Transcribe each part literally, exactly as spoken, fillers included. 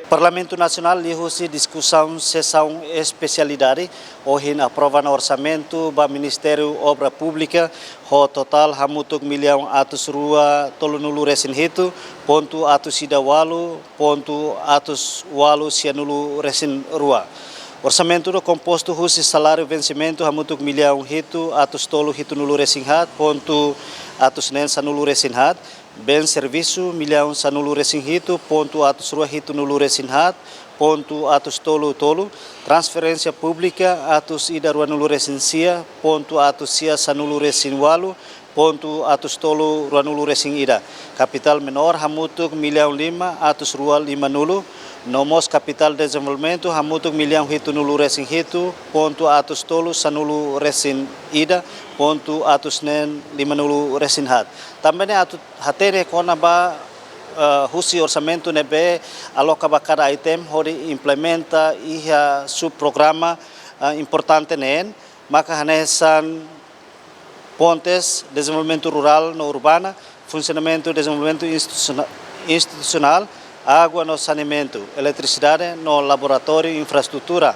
Parlamentu Nasionál liuhusi diskusaun sesaun espesialidade, ohin aprova ona orsamentu ba Ministériu Obra Públika ho totál hamutuk millaun atus rua tolunulu resin hitu pontu atus ida ualu pontu atus ualu sianulu resin rua. Orsamentu ne'e kompostu husi saláriu vensimentu hamutuk millaun hitu atus tolu hitunulu resin haat pontu atus neen sanulu resin haat, bens servisu millaun sanulu resin hitu pontu atus rua hitunulu resin haat pontu atus tolu tolu, transferénsia públika atus ida ruanulu resin sia pontu atus sia sanulu resin ualu pontu atus tolu ruanulu resin ida, kapitál menór hamutuk millaun lima atus rua limanulu, no mós kapitál dezenvolvimentu hamutuk millaun hitunulu resin hitu pontu atus tolu sanulu resin ida pontu atus neen limanulu resin haat. Tanba ne'e atu hatene kona-ba, eh, husi orsamentu ne'ebé aloka ba kada item hodi implementa iha subprograma, eh, importante neen, maka hanesan pontes, dezenvolvimentu rurál no urbana, funsionamentu, dezenvolvimentu institusiona-, institusionál, água no saneamentu, eletrisidade no laboratóriu infraestrutura.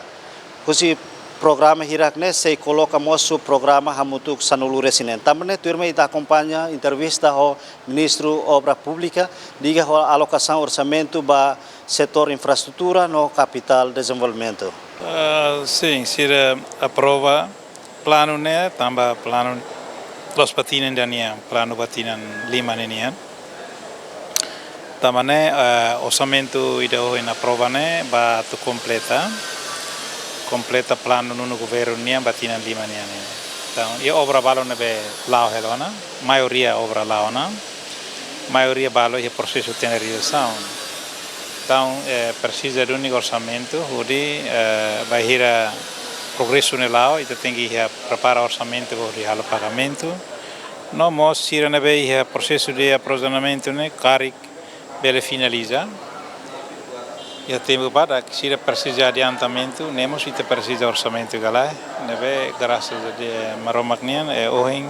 Husi programa hirak ne'e sei koloka mós subprograma hamutuk sanulu resin neen. Tanba ne'e tuirmai ita akompaña entrevista ho Ministru Obra Públika liga ho alokasaun orsamentu ba setór infraestrutura no kapitál dezenvolvimentu. Ah, sin, sira aprova planu ne'e, tanba planu la'ós ba tinan ida nian, planu ba tinan lima ne'e nian. Tanba ne'e, eh, orsamentu ida ohin aprova ne'e ba atu kompleta, kompleta planu nonu governu nian ba tinan lima nian ne'e. Entaun, iha obra balu ne'ebé la'o hela ona, maioria obra la'o ona, maioria balu iha prosesu tenderizasaun. Entaun, eh, presiza duni orsamentu, hodi, eh, bainhira progresu ne'e la'o, ita tenke iha prepara orsamentu hodi halo pagamentu. No mós sira ne'ebé iha prosesu de aprovizionamentu ne'e karik bele finaliza. Iha tempu badak sira presiza adiantamentu, ne'e mós ita presiza orsamentu ka lae. Ne'ebé grasas a Deus, Maromak nian, eh, ohin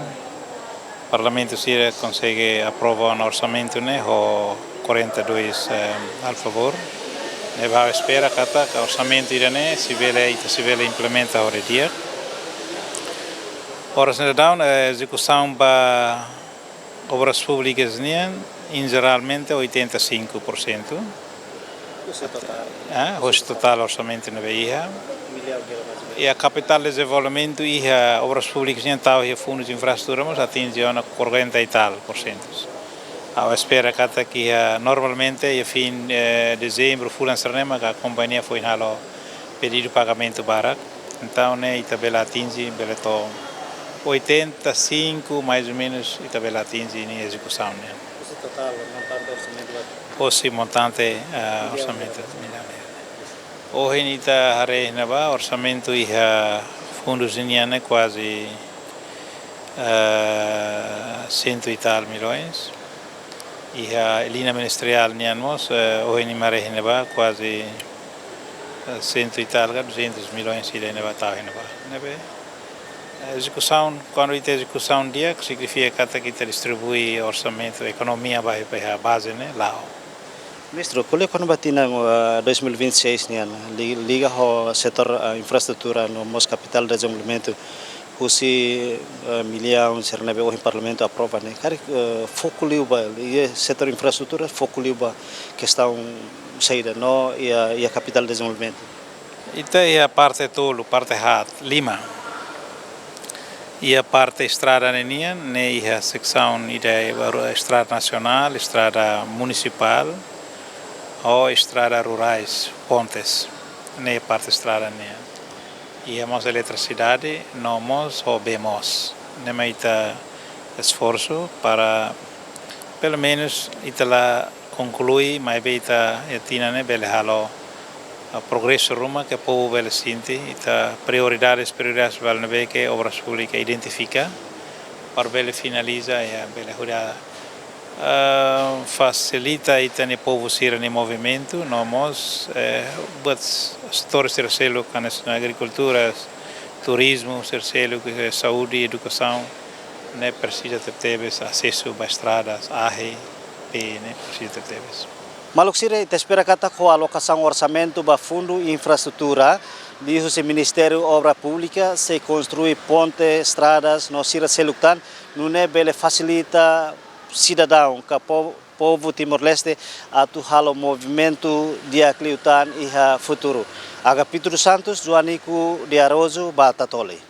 Parlamentu sira konsege aprova ona orsamentu ne'e ho quarenta e dois, eh, a favor. Ne'ebé ha'u espera katak orsamentu ida-ne'e sei bele, ita sei bele implementa ho di'ak. Oras ne'e daudaun, eh, ezekusaun ba obras públikas nian, em geralmente oitenta e cinco por cento. Husi totál. Eh, husi totál orsamentu ne'ebé iha. Millaun hela mais ou menos. Iha kapitál dezenvolvimentu iha obras públikas nian tau iha fundu infraestrutura mós atinje ona quarenta e tal por cento. Ha'u espera katak iha normalmente iha fin, eh, dezembru fulan sira-ne'e maka kompañia foin halo pedidu pagamentu barak. Entaun ne'e ita bele atinje, bele to'o oitenta e cinco mais ou menos ita bele atinje ninia ezekusaun ne'e. Husi totál montante orsamentu ba? Husi montante, ah, millaun orsamentu hela. Millaun hela. Ohin ita haree iha ne'ebá orsamentu iha fundus nian ne'e kuaze, eh, cento e tal milhões. Iha liña ministeriál nian mós, eh, ohin imi haree iha ne'ebá kuaze, eh, cento e tal ka duzentos milhões ida iha ne'ebá, tau iha ne'ebá. Ne'ebé, eh, ezekusaun, kuandu ita ezekusaun di'ak, signifika katak ita distribui orsamentu, ekonomia ba, ba iha baze ne'e la'o. Ministru, ko'alia kona-ba tinan, eh, dois mil e vinte e seis nian, li-, liga ho setór, eh, infraestrutura no mós kapitál dezenvolvimentu, husi, eh, millaun sira ne'ebé ohin Parlamentu aprova ne'e. Karik, eh, foku liu ba, iha setór infraestrutura, foku liu ba kestaun saida no iha, iha kapitál dezenvolvimentu. Ita iha parte tolu, parte haat, lima. Iha parte estrada ne'e nian, ne'e iha seksaun ida baru estrada nasionál, estrada munisipál, ho estrada rurais, pontes. Ne'e parte estrada nian. Iha mós eletrisidade, no mós ho bee moos. Ne'e mak ita esforsu para, pelumenus, ita la konklui, maibé ita iha tinan ne'e bele halo, ah, progresu ruma ke povu bele sente, ita prioridades, prioridades balu ne'ebé ke obras públikas identifika, para bele finaliza, iha bele hodi, ah, fasilita ita-nia povu sira-nia movimentu, no mós, eh, buat setór sira seluk, hanesan agrikultura, turizmu sira seluk, eh, saúde, edukasaun, ne'e presiza tebetebes asesu ba estradas, ahi, bee, ne'e presiza tebetebes. Maluk sira, ita espera katak ho alokasaun orsamentu ba fundu infraestrutura liuhusi Ministériu Obra Públika sei konstrui ponte, estradas no sira seluk tan, nune'e bele fasilita sidadaun ka po-, povu Timor-Leste atu halo movimentu di'ak liután iha futuru. Agapito dos Santos, Joanico de Araújo, ba Tatoli.